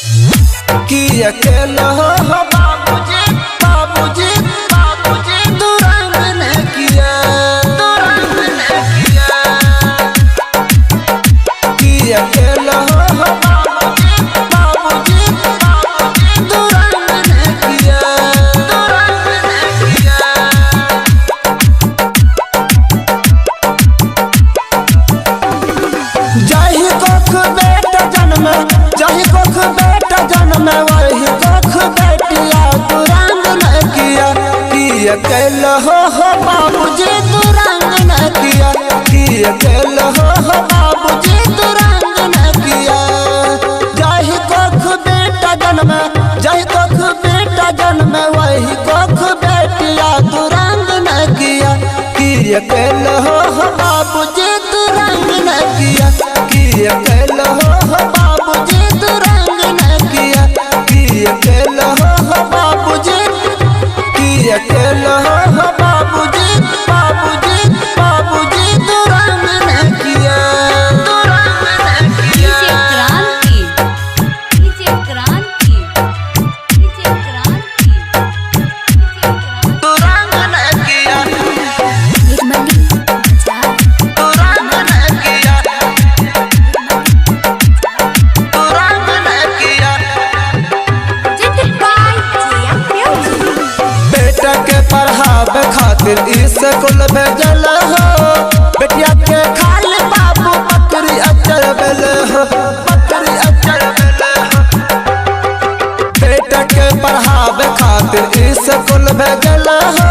कि अकेला हो बाबूजी बाबूजी बाबूजी दुरंग ने किया दुरंग ने किया कि अकेला हो बाबूजी बाबूजी बाबूजी दुरंग ने किया दुरंग ने किया। जाहि कोख बेटा जन्म जाहि कोख बेटा जन्म वही कोख बेटिया दुरंग न किया कि अकेल हो बाबूजी दुरंग न किया कि अकेल हो बाबूजी दुरंग न किया। जाहि कोख बेटा जन्म जाहि कोख बेटा जन्म वही कोख बेटिया दुरंग न किया कि अकेल हो बाबूजी दुरंग न किया कि अकेल हो बाबूजी दुरंग न किया कि अकेल हो बाबूजी कि अकेल हो बाबूजी बाबूजी बाबूजी दुरंग न किया दुरंग न किया। DJ Kranti DJ Kranti DJ Kranti DJ Kranti दुरंग न किया निर्मली बाजार दुरंग न किया दुरंग न किया। Presented by JM Music। बेटा के पढ़ावे खातिर स्कूल भेजल हो बेटिया के खाली बाबू बकरी अचर बेल हो बकरी अचर बेल हो। बेटा के पढ़ावे खातिर स्कूल भेजल हो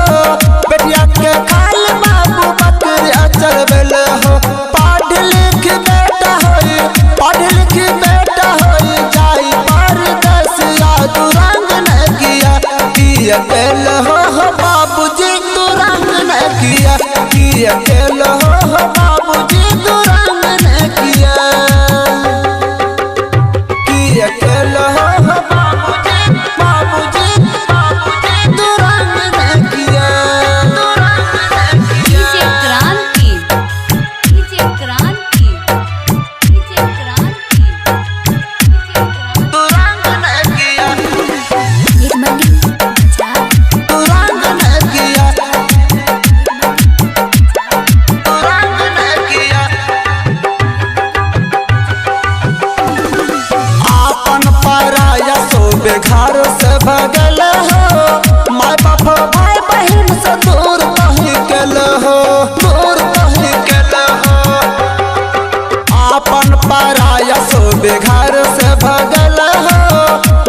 बेटिया के खाली बाबू बकरी अचर बेल हो। पढ़ लिख बेटा होई पढ़ लिख बेटा होई जाई परदेसिया दुरंग न किया कि अकेल हो बाबूजी दुरंग न किया कि अकेल हो बाबूजी दुरंग न किया कि अकेल हो बाबूजी बाबूजी बाबूजी दुरंग न किया दुरंग न किया। DJ Kranti DJ Kranti DJ Kranti DJ Kranti दुरंग न किया निर्मली बाजार दुरंग न किया दुरंग न किया। आपन पराया सोबे घर से भगल हो माय बाप भाई बहन से दूर कहीं गेल हो दूर कहीं गेल हो। आपन पराया सोबे घर से भगल हो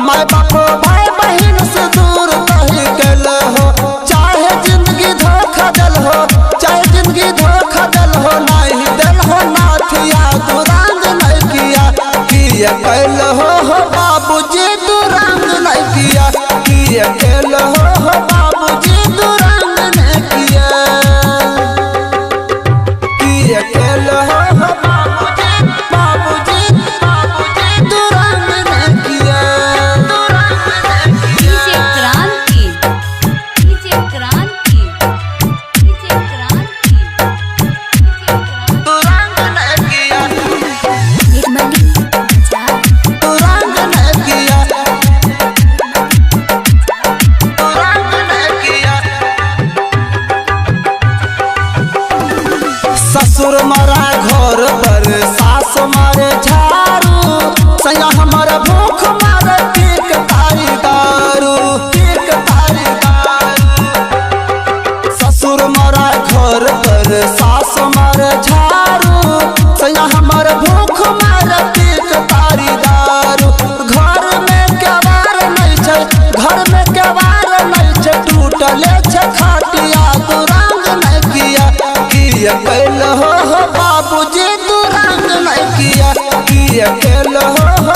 माय बाप भाई बहन से दूर कहीं गेल हो। चाहे जिंदगी धोखा दल हो चाहे जिंदगी धोखा दल हो नहीं दल हो नाथिया दुरंग नहीं किया कि अकेल हो बाबूजी दुरंग नहीं किया कि अकेल हो बाबूजी दुरंग नहीं किया कि अकेल हो बाबूजी बाबूजी बाबूजी दुरंग नहीं किया दुरंग नहीं किया। DJ Kranti DJ Kranti DJ Kranti DJ Kranti दुरंग नहीं किया निर्मली बाजार दुरंग न किया दुरंग न किया। ससुर मारा घर पर सास मारे झाड़ू सैया हमर भूख मारे पीक तारी दारू पीक तारी दारू। ससुर मारा घर पर सास मारे झाड़ू सैया हमर भूख मारे पीक तारी दारू। घर में केवार नहीं छै घर में केवार नहीं छै टूटले छै खटिया दुरंग नहीं किया कि अकेल हो बाबूजी दुरंग नहीं किया कि अकेल हो